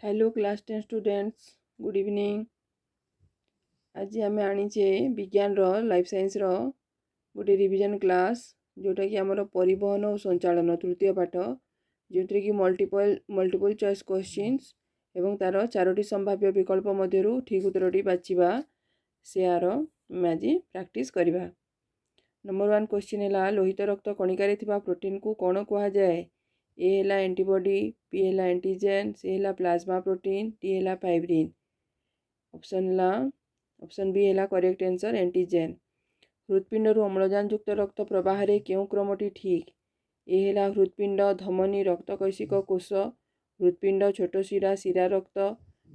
Hello class 10 students, good evening. ଆଜି ଆମେ ଆଣିଛେ ବିଜ୍ଞାନର ଲାଇଫ୍ ସାଇନ୍ସର ଗୋଟେ ରିଭିଜନ୍ କ୍ଲାସ୍, ଯେଉଁଟାକି ଆମର ପରିବହନ ଓ ସଞ୍ଚାଳନ ତୃତୀୟ ପାଠ, ଯେଉଁଥିରେ କି ମଲ୍ଟିପଲ୍ ଚଏସ୍ କ୍ୱେଶ୍ଚିନ୍ସ ଏବଂ ତା'ର ଚାରୋଟି ସମ୍ଭାବ୍ୟ ବିକଳ୍ପ ମଧ୍ୟରୁ ଠିକ୍ ଉତ୍ତରଟି ବାଛିବା, ସେୟାର ଆମେ ଆଜି ପ୍ରାକ୍ଟିସ୍ କରିବା। ନମ୍ବର 1 କ୍ୱେଶ୍ଚିନ୍ ହେଲା, ଲୋହିତ ରକ୍ତ କଣିକାରେ ଥିବା ପ୍ରୋଟିନ୍କୁ କ'ଣ କୁହାଯାଏ? ଏ ହେଲା ଆଣ୍ଟିବଡି, ବି ହେଲା ଆଣ୍ଟିଜେନ୍, ସି ହେଲା ପ୍ଲାଜମା ପ୍ରୋଟିନ୍, ଡି ହେଲା ଫାଇବ୍ରିନ୍। ଅପସନ୍ ହେଲା ଅପସନ୍ ବି ହେଲା କରେକ୍ଟ ଆନ୍ସର୍, ଆଣ୍ଟିଜେନ୍। ହୃତ୍ପିଣ୍ଡରୁ ଅମ୍ଳଜାନଯୁକ୍ତ ରକ୍ତ ପ୍ରବାହରେ କେଉଁ କ୍ରମଟି ଠିକ୍? ଏ ହେଲା ହୃତ୍ପିଣ୍ଡ, ଧମନୀ, ରକ୍ତ କୈଶିକ କୋଷ, ହୃତ୍ପିଣ୍ଡ, ଛୋଟ ଶିରା, ଶିରା ରକ୍ତ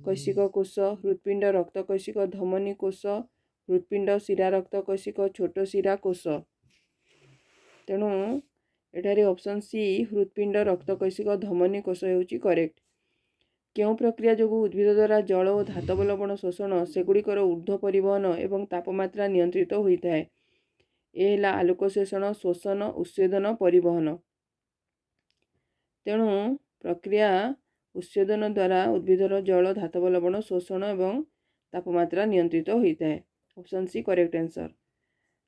କୈଶିକ କୋଷ, ହୃତ୍ପିଣ୍ଡ, ରକ୍ତ କୈଶିକ, ଧମନୀ କୋଷ, ହୃତ୍ପିଣ୍ଡ, ଶିରା ରକ୍ତ କୈଶିକ, ଛୋଟ ଶିରା କୋଷ। ତେଣୁ ଏଠାରେ ଅପସନ୍ ସି ହୃତ୍ପିଣ୍ଡ, ରକ୍ତ କୈଶିକ, ଧମନୀ କୋଷ ହେଉଛି କରେକ୍ଟ। କେଉଁ ପ୍ରକ୍ରିୟା ଯୋଗୁଁ ଉଦ୍ଭିଦ ଦ୍ୱାରା ଜଳ ଓ ଧାତବ ଲବଣ ଶୋଷଣ, ସେଗୁଡ଼ିକର ଉର୍ଦ୍ଧ୍ୱ ପରିବହନ ଏବଂ ତାପମାତ୍ରା ନିୟନ୍ତ୍ରିତ ହୋଇଥାଏ? ଏ ହେଲା ଆଲୋକ ଶୋଷଣ, ଶୋଷଣ, ଉତ୍ସେଦନ, ପରିବହନ। ତେଣୁ ପ୍ରକ୍ରିୟା ଉତ୍ସେଦନ ଦ୍ୱାରା ଉଦ୍ଭିଦର ଜଳ, ଧାତବ ଲବଣ ଶୋଷଣ ଏବଂ ତାପମାତ୍ରା ନିୟନ୍ତ୍ରିତ ହୋଇଥାଏ। Option C correct answer.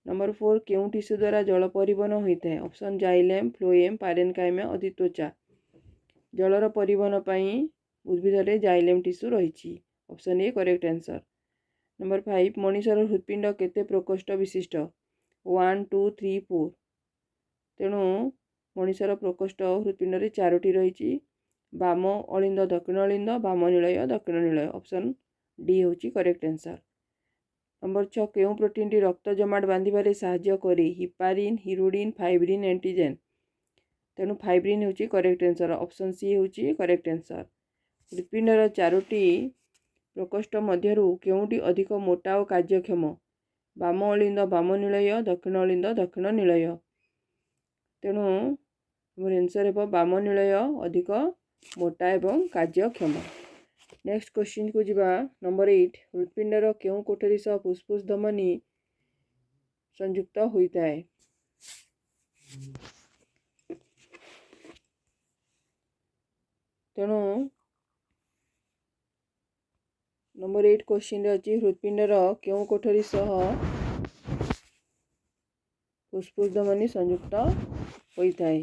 Number 4, କେଉଁ ଟିସ୍ୟୁ ଦ୍ୱାରା ଜଳ ପରିବହନ ହୋଇଥାଏ? ଅପସନ୍ ଜାଇଲେମ୍, ଫ୍ଲୋଏମ୍, ପାରେନକାଇମା, ଅଧିତ୍ୱଚା। ଜଳର ପରିବହନ ପାଇଁ ଉଦ୍ଭିଦରେ ଜାଇଲେମ୍ ଟିସ୍ୟୁ ରହିଛି। Option A correct answer. Number 5, ମଣିଷର ହୃତ୍ପିଣ୍ଡ କେତେ ପ୍ରକୋଷ୍ଠ ବିଶିଷ୍ଟ? 1, 2, 3, 4। ତେଣୁ ମଣିଷର ପ୍ରକୋଷ୍ଠ ହୃତ୍ପିଣ୍ଡରେ ଚାରୋଟି ରହିଛି: ବାମ ଅଳିନ୍ଦ, ଦକ୍ଷିଣ ଅଳିନ୍ଦ, ବାମ ନିଳୟ, ଦକ୍ଷିଣ ନିଳୟ। ଅପସନ୍ ଡି ହେଉଛି କରେକ୍ଟ ଆନ୍ସର୍। ନମ୍ବର 6, କେଉଁ ପ୍ରୋଟିନ୍ଟି ରକ୍ତ ଜମାଟ ବାନ୍ଧିବାରେ ସାହାଯ୍ୟ କରେ? ହିପାରିନ୍, ହିରୁଡ଼ିନ୍, ଫାଇବ୍ରିନ୍, ଆଣ୍ଟିଜେନ୍। ତେଣୁ ଫାଇବ୍ରିନ୍ ହେଉଛି କରେକ୍ଟ ଆନ୍ସର୍। ଅପସନ୍ ସି ହେଉଛି କରେକ୍ଟ ଆନ୍ସର୍। ହୃତ୍ପିଣ୍ଡର ଚାରୋଟି ପ୍ରକୋଷ୍ଠ ମଧ୍ୟରୁ କେଉଁଟି ଅଧିକ ମୋଟା ଓ କାର୍ଯ୍ୟକ୍ଷମ? ବାମ ଅଳିନ୍ଦ, ବାମ ନିଳୟ, ଦକ୍ଷିଣ ଅଳିନ୍ଦ, ଦକ୍ଷିଣ ନିଳୟ। ତେଣୁ ଆମର ଆନ୍ସର୍ ହେବ ବାମ ନିଳୟ ଅଧିକ ମୋଟା ଏବଂ କାର୍ଯ୍ୟକ୍ଷମ। ନେକ୍ସଟ କ୍ୱେଶ୍ଚିନ୍କୁ ଯିବା। ନମ୍ବର 8, ହୃତ୍ପିଣ୍ଡର କେଉଁ କୋଠରୀ ସହ ଫୁସଫୁସ ଧମନୀ ସଂଯୁକ୍ତ ହୋଇଥାଏ? ତେଣୁ ନମ୍ବର 8 କ୍ୱେଶ୍ଚିନ୍ରେ ଅଛି, ହୃତ୍ପିଣ୍ଡର କେଉଁ କୋଠରୀ ସହ ଫୁସଫୁସ ଧମନୀ ସଂଯୁକ୍ତ ହୋଇଥାଏ?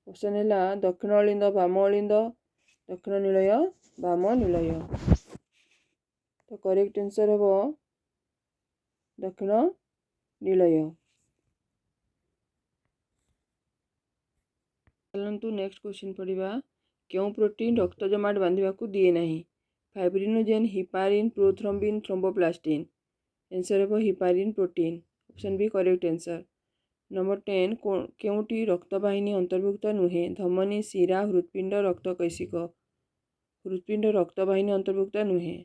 ଅପସନ୍ ହେଲା ଦକ୍ଷିଣ ଅଳିନ୍ଦ, ବାମ ଅଳିନ୍ଦ, ଦକ୍ଷିଣ ନିଳୟ, ବାମ ନିଳୟ। ତ କରେକ୍ଟ ଆନ୍ସର୍ ହେବ ଦକ୍ଷିଣ ନିଳୟ। ଚାଲନ୍ତୁ ନେକ୍ସଟ କ୍ୱେଶ୍ଚିନ୍ ପଢ଼ିବା। କେଉଁ ପ୍ରୋଟିନ୍ ରକ୍ତ ଜମାଟ ବାନ୍ଧିବାକୁ ଦିଏ ନାହିଁ? ଫାଇବ୍ରିନୋଜେନ୍, ହିପାରିନ୍, ପ୍ରୋଥ୍ରମ୍ବିନ୍, ଥ୍ରୋମ୍ବୋପ୍ଲାଷ୍ଟିନ୍। ଆନ୍ସର୍ ହେବ heparin protein. Option B correct answer. Number 10, କେଉଁଟି ରକ୍ତବାହିନୀ ଅନ୍ତର୍ଭୁକ୍ତ ନୁହେଁ? ଧମନୀ, ଶିରା, ହୃତ୍ପିଣ୍ଡ, ରକ୍ତ କୈଶିକ। ହୃତ୍ପିଣ୍ଡ ରକ୍ତବାହିନୀ ଅନ୍ତର୍ଭୁକ୍ତ ନୁହେଁ।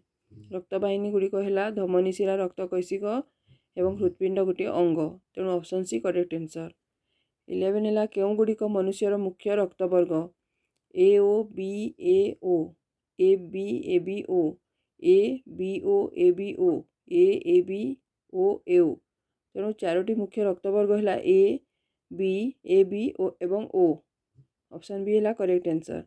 ରକ୍ତବାହିନୀ ଗୁଡ଼ିକ ହେଲା ଧମନୀ, ଶିରା, ରକ୍ତ କୈଶିକ ଏବଂ ହୃତ୍ପିଣ୍ଡ ଗୋଟିଏ ଅଙ୍ଗ। ତେଣୁ ଅପସନ୍ ସି କରେକ୍ଟ ଆନ୍ସର୍। 11 ହେଲା, କେଉଁ ଗୁଡ଼ିକ ମନୁଷ୍ୟର ମୁଖ୍ୟ ରକ୍ତବର୍ଗ? ଏ ଓ, ବି ଏ ଓ, ଏ ବି ଏ ବି ଓ, ଏ ବି ଓ ଏ ବି ଓ, ଏ ଏ ବି ଓ ଏ ଓ। ତେଣୁ ଚାରୋଟି ମୁଖ୍ୟ ରକ୍ତବର୍ଗ ହେଲା ଏ ବି, ଏ ବି ଓ ଏବଂ ଓ। ଅପସନ୍ ବି ହେଲା କରେକ୍ଟ ଆନ୍ସର୍।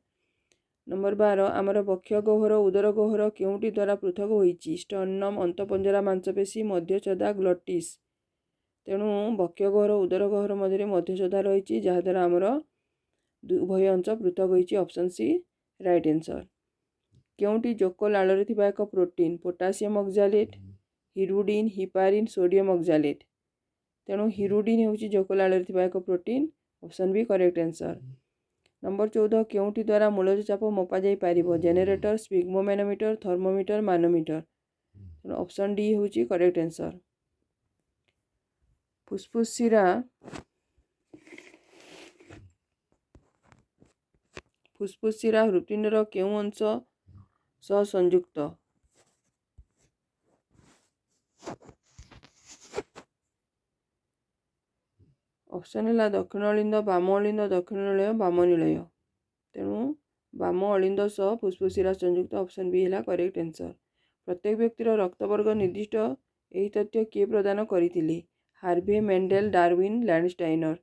ନମ୍ବର 12, ଆମର ବକ୍ଷ ଗହ୍ୱର ଉଦର ଗହ୍ୱର କେଉଁଟି ଦ୍ୱାରା ପୃଥକ ହୋଇଛି? ଷ୍ଟର୍ନମ୍, ଅନ୍ତଃପଞ୍ଜରା ମାଂସପେଶୀ, ମଧ୍ୟଛଦା, ଗ୍ଲଟିସ୍। ତେଣୁ ବକ୍ଷ ଗହ୍ୱର ଉଦର ଗହ୍ୱର ମଧ୍ୟରେ ମଧ୍ୟଛଦା ରହିଛି, ଯାହାଦ୍ୱାରା ଆମର ଉଭୟ ଅଂଶ ପୃଥକ ହୋଇଛି। Option C right answer. କେଉଁଟି ଜୋକ ଲାଳରେ ଥିବା ଏକ protein? Potassium oxalate, hirudin, heparin, sodium oxalate. ତେଣୁ ହିରୁଡ଼ିନ୍ ହେଉଛି ଜୋକ ଲାଳରେ ଥିବା ଏକ protein. Option B correct answer. Number 14, କେଉଁଟି ଦ୍ୱାରା ମୂଳଜ ଚାପ ମପାଯାଇପାରିବ? Generator, sphygmomanometer, thermometer, manometer. ତେଣୁ ଅପସନ୍ ଡି ହେଉଛି କରେକ୍ଟ ଆନ୍ସର୍। ଫୁସଫୁସ ଶିରା ଫୁସଫୁସ ଶିରା ହୃତ୍ପିଣ୍ଡର କେଉଁ ଅଂଶ ସହ ସଂଯୁକ୍ତ? ଅପସନ୍ ହେଲା ଦକ୍ଷିଣ ଅଳିନ୍ଦ, ବାମ ଅଳିନ୍ଦ, ଦକ୍ଷିଣ ନିଳୟ, ବାମ ନିଳୟ। ତେଣୁ ବାମ ଅଳିନ୍ଦ ସହ ଫୁସଫୁସ ଶିରା ସଂଯୁକ୍ତ। ଅପସନ୍ ବି ହେଲା କରେକ୍ଟ ଆନ୍ସର୍। ପ୍ରତ୍ୟେକ ବ୍ୟକ୍ତିର ରକ୍ତବର୍ଗ ନିର୍ଦ୍ଦିଷ୍ଟ, ଏହି ତଥ୍ୟ କିଏ ପ୍ରଦାନ କରିଥିଲେ? Harvey, Mendel, Darwin, Landsteiner.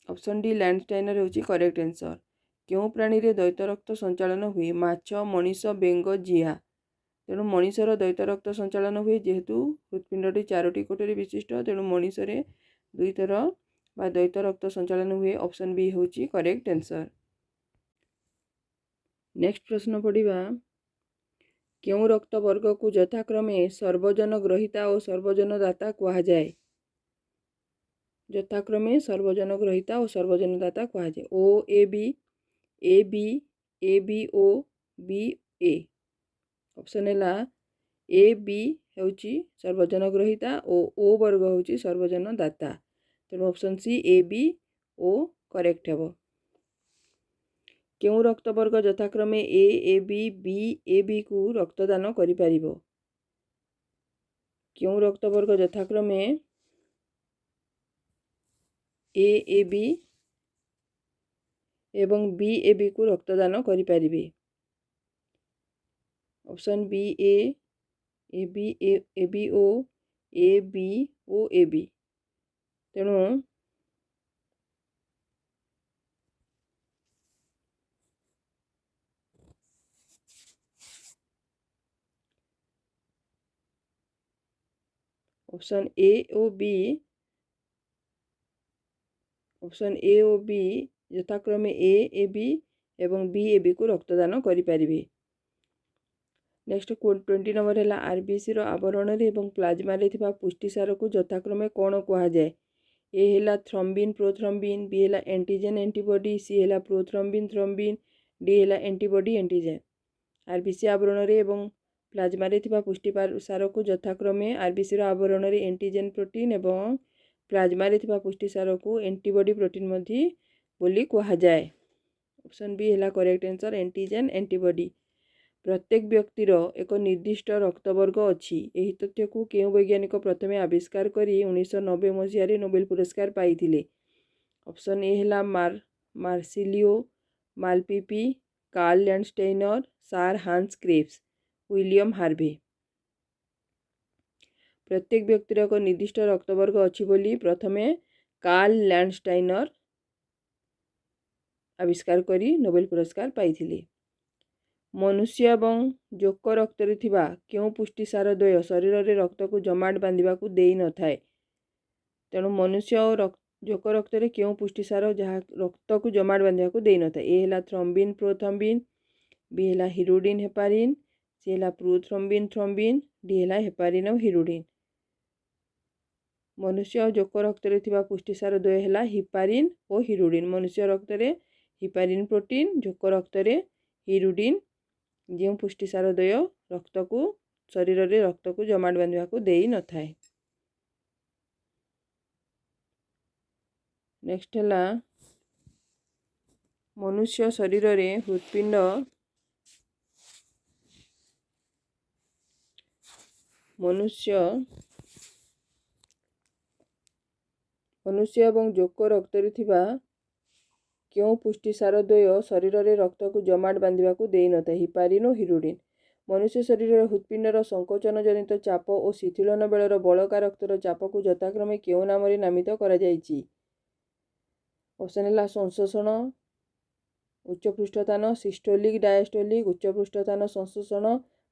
Option D Landsteiner ହେଉଛି କରେକ୍ଟ ଆନ୍ସର୍। କେଉଁ ପ୍ରାଣୀରେ ଦ୍ୱୈତ ରକ୍ତ ସଞ୍ଚାଳନ ହୁଏ? ମାଛ, ମଣିଷ, ବେଙ୍ଗ, ଜିଆ। ତେଣୁ ମଣିଷର ଦ୍ୱୈତ ରକ୍ତ ସଞ୍ଚାଳନ ହୁଏ। ଯେହେତୁ ହୃତ୍ପିଣ୍ଡଟି ଚାରୋଟି କୋଠରୀ ବିଶିଷ୍ଟ, ତେଣୁ ମଣିଷରେ ଦୁଇଥର ବା ଦ୍ୱୈତ ରକ୍ତ ସଞ୍ଚାଳନ ହୁଏ। ଅପସନ୍ ବି ହେଉଛି କରେକ୍ଟ ଆନ୍ସର୍। ନେକ୍ସଟ ପ୍ରଶ୍ନ ପଢ଼ିବା। କେଉଁ ରକ୍ତ ବର୍ଗକୁ ଯଥାକ୍ରମେ ସର୍ବଜନ ଗ୍ରହୀତା ଓ ସର୍ବଜନଦାତା କୁହାଯାଏ? ଯଥାକ୍ରମେ ସର୍ବଜନ ଗ୍ରହୀତା ଓ ସର୍ବଜନଦାତା କୁହାଯାଏ। ଓ, ଏ ବି, ଏ ବି, ଏ ବି ଓ, ବି ଏ। ଅପସନ୍ ହେଲା ଏ ବି ହେଉଛି ସର୍ବଜନ ଗ୍ରହୀତା ଓ ଓ ବର୍ଗ ହେଉଛି ସର୍ବଜନ ଦାତା। ତେଣୁ option C A B O correct ହେବ। କେଉଁ ରକ୍ତବର୍ଗ ଯଥାକ୍ରମେ ଏ, ଏ ବି, ବି ଏ ବିକୁ ରକ୍ତଦାନ କରିପାରିବ? କେଉଁ ରକ୍ତବର୍ଗ ଯଥାକ୍ରମେ ଏ, ଏ ବି ଏବଂ ବି ଏ ବିକୁ ରକ୍ତଦାନ କରିପାରିବେ? ଅପସନ୍ ବି ଏ, ଏ ବି, ଏ ବି ଓ, ଏ ବି ଓ ଏ ବି। ତେଣୁ option A O B, option A ଓ ବି ଯଥାକ୍ରମେ ଏ, ଏ ବି ଏବଂ ବି ଏ ବିକୁ ରକ୍ତଦାନ କରିପାରିବେ। ନେକ୍ସଟ 20 ନମ୍ବର ହେଲା, ଆରବିସିର ଆବରଣରେ ଏବଂ ପ୍ଲାଜମାରେ ଥିବା ପୁଷ୍ଟିସାରକୁ ଯଥାକ୍ରମେ କ'ଣ କୁହାଯାଏ? ଏ ହେଲା ଥ୍ରମ୍ବିନ୍ ପ୍ରୋଥ୍ରମ୍ବିନ୍, ବି ହେଲା ଆଣ୍ଟିଜେନ୍ ଆଣ୍ଟିବଡି, ସି ହେଲା ପ୍ରୋଥ୍ରମ୍ବିନ୍ ଥ୍ରମ୍ବିନ୍, ଡି ହେଲା ଆଣ୍ଟିବଡି ଆଣ୍ଟିଜେନ୍। ଆରବିସି ଆବରଣରେ ଏବଂ ପ୍ଲାଜମାରେ ଥିବା ପୁଷ୍ଟିସାରକୁ ଯଥାକ୍ରମେ ଆରବିସିର ଆବରଣରେ ଆଣ୍ଟିଜେନ୍ ପ୍ରୋଟିନ୍ ଏବଂ ପ୍ଲାଜମାରେ ଥିବା ପୁଷ୍ଟିସାରକୁ ଆଣ୍ଟିବଡି ପ୍ରୋଟିନ୍ ମଧ୍ୟ ବୋଲି କୁହାଯାଏ। ଅପସନ୍ ବି ହେଲା କରେକ୍ଟ ଆନ୍ସର୍, ଆଣ୍ଟିଜେନ୍ ଆଣ୍ଟିବଡି। ପ୍ରତ୍ୟେକ ବ୍ୟକ୍ତିର ଏକ ନିର୍ଦ୍ଦିଷ୍ଟ ରକ୍ତବର୍ଗ ଅଛି। ଏହି ତଥ୍ୟକୁ କେଉଁ ବୈଜ୍ଞାନିକ ପ୍ରଥମେ ଆବିଷ୍କାର କରି 1990 ମସିହାରେ ନୋବେଲ ପୁରସ୍କାର ପାଇଥିଲେ? ଅପସନ୍ ଏ ହେଲା Marcello Malpighi, Karl Landsteiner, sir Hans Krebs, William Harvey. ପ୍ରତ୍ୟେକ ବ୍ୟକ୍ତିର ଏକ ନିର୍ଦ୍ଦିଷ୍ଟ ରକ୍ତବର୍ଗ ଅଛି ବୋଲି ପ୍ରଥମେ କାର୍ଲ ଲ୍ୟାଣ୍ଡଷ୍ଟାଇନର ଆବିଷ୍କାର କରି ନୋବେଲ ପୁରସ୍କାର ପାଇଥିଲେ। ମନୁଷ୍ୟ ଏବଂ ଜୋକ ରକ୍ତରେ ଥିବା କେଉଁ ପୁଷ୍ଟିସାର ଦ୍ୱୟ ଶରୀରରେ ରକ୍ତକୁ ଜମାଟ ବାନ୍ଧିବାକୁ ଦେଇନଥାଏ? ତେଣୁ ମନୁଷ୍ୟ ଓ ଜୋକ ରକ୍ତରେ କେଉଁ ପୁଷ୍ଟିସାର ଯାହା ରକ୍ତକୁ ଜମାଟ ବାନ୍ଧିବାକୁ ଦେଇନଥାଏ? ଏ ହେଲା ଥ୍ରମ୍ବିନ୍ ପ୍ରୋଥ୍ରମ୍ବିନ୍, ବି ହେଲା ହିରୁଡ଼ିନ୍ ହେପାରିନ୍, ସି ହେଲା ପ୍ରୋଥ୍ରମ୍ବିନ୍ ଥ୍ରମ୍ବିନ୍, ଡି ହେଲା ହେପାରିନ୍ ଆଉ ହିରୁଡ଼ିନ୍। ମନୁଷ୍ୟ ଆଉ ଜୋକ ରକ୍ତରେ ଥିବା ପୁଷ୍ଟିସାର ଦ୍ୱୟ ହେଲା ହିପାରିନ୍ ଓ ହିରୁଡ଼ିନ୍। ମନୁଷ୍ୟ ରକ୍ତରେ ହିପାରିନ୍ ପ୍ରୋଟିନ୍, ଜୋକ ରକ୍ତରେ ହିରୁଡ଼ିନ୍, ଯେଉଁ ପୁଷ୍ଟିସାର ଦ୍ୱୟ ରକ୍ତକୁ ଶରୀରରେ ରକ୍ତକୁ ଜମାଟ ବାନ୍ଧିବାକୁ ଦେଇନଥାଏ। ନେକ୍ସଟ ହେଲା, ମନୁଷ୍ୟ ଶରୀରରେ ହୃତ୍ପିଣ୍ଡ, ମନୁଷ୍ୟ ଏବଂ ଜୋକ ରକ୍ତରେ ଥିବା କେଉଁ ପୁଷ୍ଟିସାର ଦ୍ୱୟ ଶରୀରରେ ରକ୍ତକୁ ଜମାଟ ବାନ୍ଧିବାକୁ ଦେଇନଥାଏ? ହିପାରିନ୍ ଓ ହିରୁଡ଼ିନ୍। ମନୁଷ୍ୟ ଶରୀରରେ ହୃତ୍ପିଣ୍ଡର ସଂକୋଚନ ଜନିତ ଚାପ ଓ ଶିଥିଳନ ବେଳର ବଳକା ରକ୍ତର ଚାପକୁ ଯଥାକ୍ରମେ କେଉଁ ନାମରେ ନାମିତ କରାଯାଇଛି? ଅପସନ୍ ହେଲା ସଂଶୋଷଣ, ଉଚ୍ଚ ପୃଷ୍ଠତାନ, ସିଷ୍ଟୋଲିକ୍, ଡାଏଷ୍ଟୋଲିକ୍, ଉଚ୍ଚ ପୃଷ୍ଠତାନ ସଂଶୋଷଣ,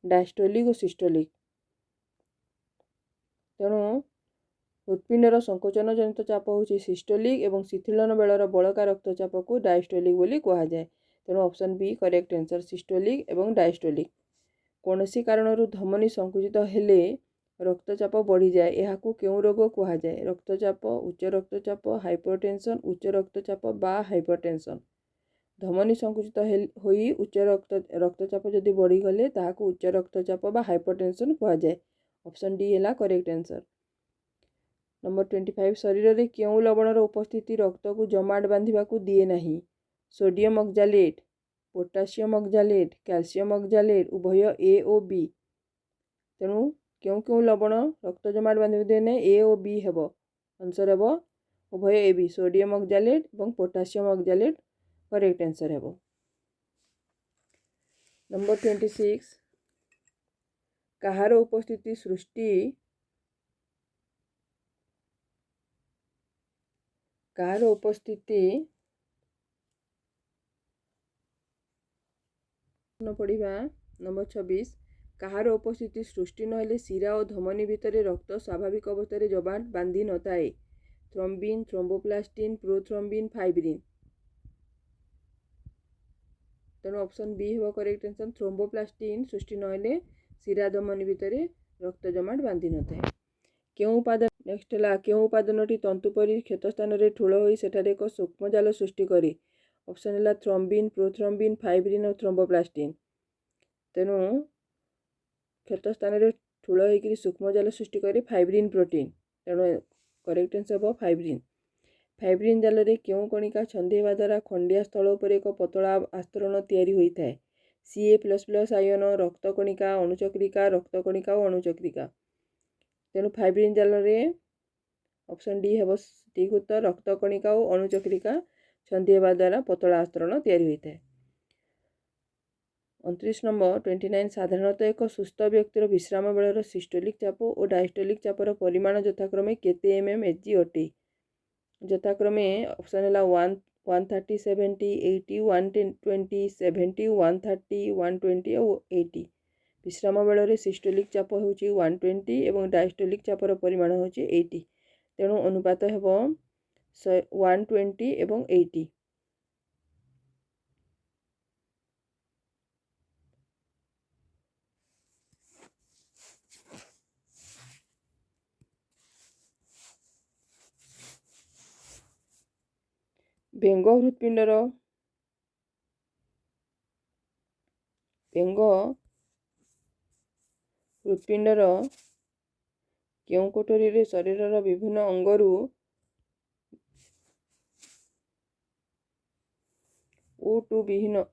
ଡାଏଷ୍ଟୋଲିକ୍ ଓ ସିଷ୍ଟୋଲିକ୍। ତେଣୁ ହୃତ୍ପିଣ୍ଡର ସଂକୋଚନ ଜନିତ ଚାପ ହେଉଛି ସିଷ୍ଟୋଲିକ୍ ଏବଂ ଶିଥିଳନ ବେଳର ବଳକା ରକ୍ତଚାପକୁ ଡାଏଷ୍ଟୋଲିକ୍ ବୋଲି କୁହାଯାଏ। ତେଣୁ option B correct answer, systolic ଏବଂ ଡାଏଷ୍ଟୋଲିକ୍। କୌଣସି କାରଣରୁ ଧମନୀ ସଂକୁଚିତ ହେଲେ ରକ୍ତଚାପ ବଢ଼ିଯାଏ। ଏହାକୁ କେଉଁ ରୋଗ କୁହାଯାଏ? ରକ୍ତଚାପ, ଉଚ୍ଚ ରକ୍ତଚାପ, ହାଇପରଟେନସନ୍, ଉଚ୍ଚ ରକ୍ତଚାପ ବା ହାଇପରଟେନସନ୍। ଧମନୀ ସଂକୁଚିତ ହୋଇ ଉଚ୍ଚ ରକ୍ତଚାପ ଯଦି ବଢ଼ିଗଲେ ତାହାକୁ ଉଚ୍ଚ ରକ୍ତଚାପ ବା ହାଇପରଟେନସନ୍ କୁହାଯାଏ। ଅପସନ୍ ଡି ହେଲା କରେକ୍ଟ ଆନ୍ସର୍। ନମ୍ବର 25, ଶରୀରରେ କେଉଁ ଲବଣର ଉପସ୍ଥିତି ରକ୍ତକୁ ଜମାଟ ବାନ୍ଧିବାକୁ ଦିଏ ନାହିଁ? Sodium oxalate, potassium oxalate, calcium oxalate, ଉଭୟ ଏ ଓ ବି। ତେଣୁ କେଉଁ କେଉଁ ଲବଣ ରକ୍ତ ଜମାଟ ବାନ୍ଧିବାକୁ ଦିଏ ନାହିଁ? ଏ ଓ ବି ହେବ। ଆନ୍ସର୍ ହେବ ଉଭୟ ଏ ବି, ସୋଡ଼ିୟମ୍ ଅକ୍ଜାଲେଟ୍ ଏବଂ ପୋଟାସିୟମ୍ ଅକ୍ଜାଲେଟ୍ କରେକ୍ଟ ଆନ୍ସର୍ ହେବ। ନମ୍ବର 26, କାହାର ଉପସ୍ଥିତି ସୃଷ୍ଟି କାହାର ଉପସ୍ଥିତି ପଢ଼ିବା ନମ୍ବର 26। କାହାର ଉପସ୍ଥିତି ସୃଷ୍ଟି ନହେଲେ ଶିରା ଓ ଧମନୀ ଭିତରେ ରକ୍ତ ସ୍ୱାଭାବିକ ଅବସ୍ଥାରେ ଜମାଟ ବାନ୍ଧି ନଥାଏ? ଥ୍ରମ୍ବିନ୍, ଥ୍ରୋମ୍ବୋପ୍ଲାଷ୍ଟିନ୍, ପ୍ରୋଥ୍ରମ୍ବିନ୍, ଫାଇବ୍ରିନ୍। ତେଣୁ ଅପସନ୍ ବି ହେବ କରେକ୍ଟ ଆନ୍ସର୍। ଥ୍ରୋମ୍ବୋପ୍ଲାଷ୍ଟିନ୍ ସୃଷ୍ଟି ନହେଲେ ଶିରା ଧମନୀ ଭିତରେ ରକ୍ତ ଜମାଟ ବାନ୍ଧି ନଥାଏ। କେଉଁ ଉପାଦାନ, ନେକ୍ସଟ ହେଲା, କେଉଁ ଉପାଦାନଟି ତନ୍ତୁ ପରି କ୍ଷତ ସ୍ଥାନରେ ଠୁଳ ହୋଇ ସେଠାରେ ଏକ ସୂକ୍ଷ୍ମ ଜାଲ ସୃଷ୍ଟି କରେ? ଅପସନ୍ ହେଲା ଥ୍ରମ୍ବିନ୍, ପ୍ରୋଥ୍ରମ୍ବିନ୍, ଫାଇବ୍ରିନ୍ ଓ ଥ୍ରୋମ୍ବୋପ୍ଲାଷ୍ଟିନ୍। ତେଣୁ କ୍ଷତ ସ୍ଥାନରେ ଠୁଳ ହୋଇକରି ସୂକ୍ଷ୍ମ ଜାଲ ସୃଷ୍ଟି କରେ ଫାଇବ୍ରିନ୍ ପ୍ରୋଟିନ୍। ତେଣୁ କରେକ୍ଟ ଆନ୍ସର୍ ହେବ ଫାଇବ୍ରିନ୍। ଫାଇବ୍ରିନ୍ ଜାଲରେ କେଉଁ କଣିକା ଛନ୍ଦି ହେବା ଦ୍ୱାରା ଖଣ୍ଡିଆ ସ୍ଥଳ ଉପରେ ଏକ ପତଳା ଆସ୍ତରଣ ତିଆରି ହୋଇଥାଏ? Ca++ ଆୟନ, ରକ୍ତ କଣିକା, ଅଣୁଚକ୍ରିକା, ରକ୍ତ କଣିକା ଓ ଅଣୁଚକ୍ରିକା। ତେଣୁ ଫାଇବ୍ରିନ୍ ଜାଲରେ ଅପସନ୍ ଡି ହେବ ଠିକ୍ ଉତ୍ତର। ରକ୍ତ କଣିକା ଓ ଅଣୁଚକ୍ରିକା ଛନ୍ଦି ହେବା ଦ୍ୱାରା ପତଳା ଆସ୍ତରଣ ତିଆରି ହୋଇଥାଏ। 29 ନମ୍ବର, 29। ସାଧାରଣତଃ ଏକ ସୁସ୍ଥ ବ୍ୟକ୍ତିର ବିଶ୍ରାମ ବେଳର ସିଷ୍ଟୋଲିକ୍ ଚାପ ଓ ଡାଇଷ୍ଟୋଲିକ୍ ଚାପର ପରିମାଣ ଯଥାକ୍ରମେ କେତେ mm Hg ଅଟେ? ଯଥାକ୍ରମେ ଅପସନ୍ ହେଲା 1 130, 70, 80, 120, 70, 130, 120 ଓ 80। ବିଶ୍ରାମ ବେଳରେ ସିଷ୍ଟୋଲିକ୍ ଚାପ ହେଉଛି 120 ଏବଂ ଡାଇଷ୍ଟୋଲିକ୍ ଚାପର ପରିମାଣ ହେଉଛି 80। ତେଣୁ ଅନୁପାତ ହେବ 120 ଏବଂ 80। ବେଙ୍ଗ ହୃତ୍ପିଣ୍ଡର କେଉଁ କୋଠରୀରେ ଶରୀରର ବିଭିନ୍ନ ଅଙ୍ଗରୁ O2 ବିହୀନ,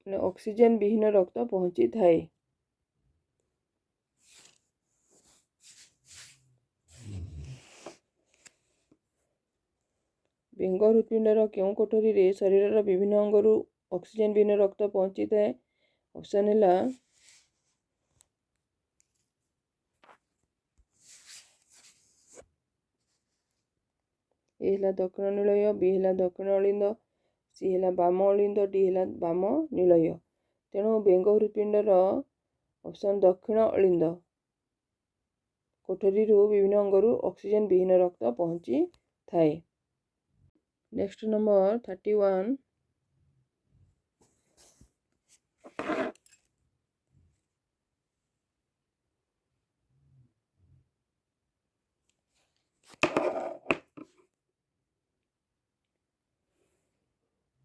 ମାନେ ଅକ୍ସିଜେନ୍ ବିହୀନ ରକ୍ତ ପହଞ୍ଚିଥାଏ? ବେଙ୍ଗ ହୃତ୍ପିଣ୍ଡର କେଉଁ କୋଠରୀରେ ଶରୀରର ବିଭିନ୍ନ ଅଙ୍ଗରୁ ଅକ୍ସିଜେନ୍ ବିହୀନ ରକ୍ତ ପହଞ୍ଚିଥାଏ? ଅପସନ୍ ହେଲା ଏ ହେଲା ଦକ୍ଷିଣ ନିଳୟ, ବି ହେଲା ଦକ୍ଷିଣ ଅଳିନ୍ଦ, ସି ହେଲା ବାମ ଅଳିନ୍ଦ, ଡି ହେଲା ବାମ ନିଳୟ। ତେଣୁ ବେଙ୍ଗ ହୃତ୍ପିଣ୍ଡର ଅପସନ୍ ଦକ୍ଷିଣ ଅଳିନ୍ଦ କୋଠରୀରୁ ବିଭିନ୍ନ ଅଙ୍ଗରୁ ଅକ୍ସିଜେନ୍ ବିହୀନ ରକ୍ତ ପହଞ୍ଚିଥାଏ। Next number 31।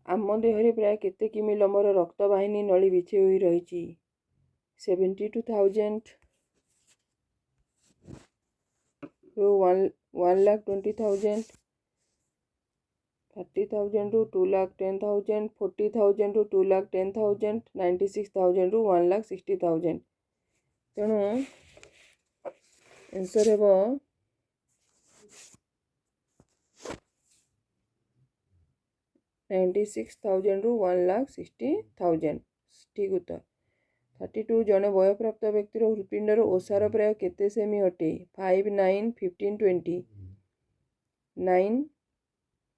ଆମ ଦେହରେ ପ୍ରାୟ କେତେ କିମି ଲମ୍ବର ରକ୍ତବାହିନୀ ନଳୀ ବିଛେଇ ହୋଇ ରହିଛି? 72,000 ରୁ 1,20,000, 30,000ରୁ 2,10,000, 40,000ରୁ 2,10,000, 96,000ରୁ 1,60,000। ତେଣୁ ଆନ୍ସର୍ ହେବ 96,000ରୁ 1,60,000, ଠିକ୍ ଉତ୍ତର। 32। ଜଣେ ବୟପ୍ରାପ୍ତ ବ୍ୟକ୍ତିର ହୃତ୍ପିଣ୍ଡର ଓସାର ପ୍ରାୟ କେତେ ସେମି ଅଟେ? 5, 9, 15, 20। 9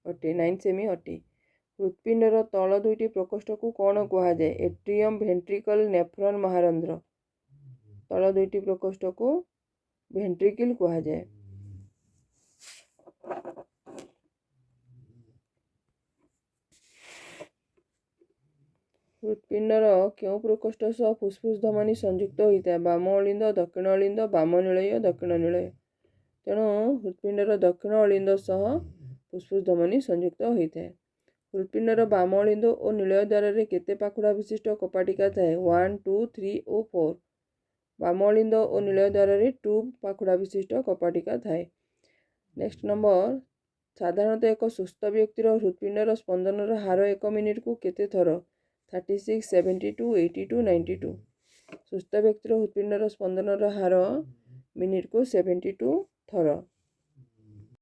ଅଟେ, 9 ସେମି ଅଟେ। ହୃତ୍ପିଣ୍ଡର ତଳ ଦୁଇଟି ପ୍ରକୋଷ୍ଠକୁ କ'ଣ କୁହାଯାଏ? ଏଟ୍ରିୟମ୍, ଭେଣ୍ଟ୍ରିକଲ୍, ନେଫ୍ରନ୍, ମହାରନ୍ଧ୍ର। ତଳ ଦୁଇଟି ପ୍ରକୋଷ୍ଠକୁ ଭେଣ୍ଟ୍ରିକିଲ୍ କୁହାଯାଏ। ହୃତ୍ପିଣ୍ଡର କେଉଁ ପ୍ରକୋଷ୍ଠ ସହ ଫୁସ୍ଫୁସ୍ ଧମନୀ ସଂଯୁକ୍ତ ହୋଇଥାଏ? ବାମ ଅଳିନ୍ଦ, ଦକ୍ଷିଣ ଅଳିନ୍ଦ, ବାମ ନିଳୟ, ଦକ୍ଷିଣ ନିଳୟ। ତେଣୁ ହୃତ୍ପିଣ୍ଡର ଦକ୍ଷିଣ ଅଳିନ୍ଦ ସହ ଫୁସ୍ଫୁସ୍ ଧମନୀ ସଂଯୁକ୍ତ ହୋଇଥାଏ। ହୃତ୍ପିଣ୍ଡର ବାମ ଅଳିନ୍ଦ ଓ ନିଳୟ ଦ୍ୱାରରେ କେତେ ପାଖୁଡ଼ା ବିଶିଷ୍ଟ କପାଟିକା ଥାଏ? 1, 2, 3 ଓ 4। ବାମ ଅଳିନ୍ଦ ଓ ନିଳୟ ଦ୍ୱାରରେ 2 ପାଖୁଡ଼ା ବିଶିଷ୍ଟ କପାଟିକା ଥାଏ। ନେକ୍ସଟ ନମ୍ବର, ସାଧାରଣତଃ ଏକ ସୁସ୍ଥ ବ୍ୟକ୍ତିର ହୃତ୍ପିଣ୍ଡର ସ୍ପନ୍ଦନର ହାର ଏକ ମିନିଟକୁ କେତେ ଥର? 36, 72, 82, 92। ସୁସ୍ଥ ବ୍ୟକ୍ତିର ହୃତ୍ପିଣ୍ଡର ସ୍ପନ୍ଦନର ହାର ମିନିଟକୁ 72 ଥର।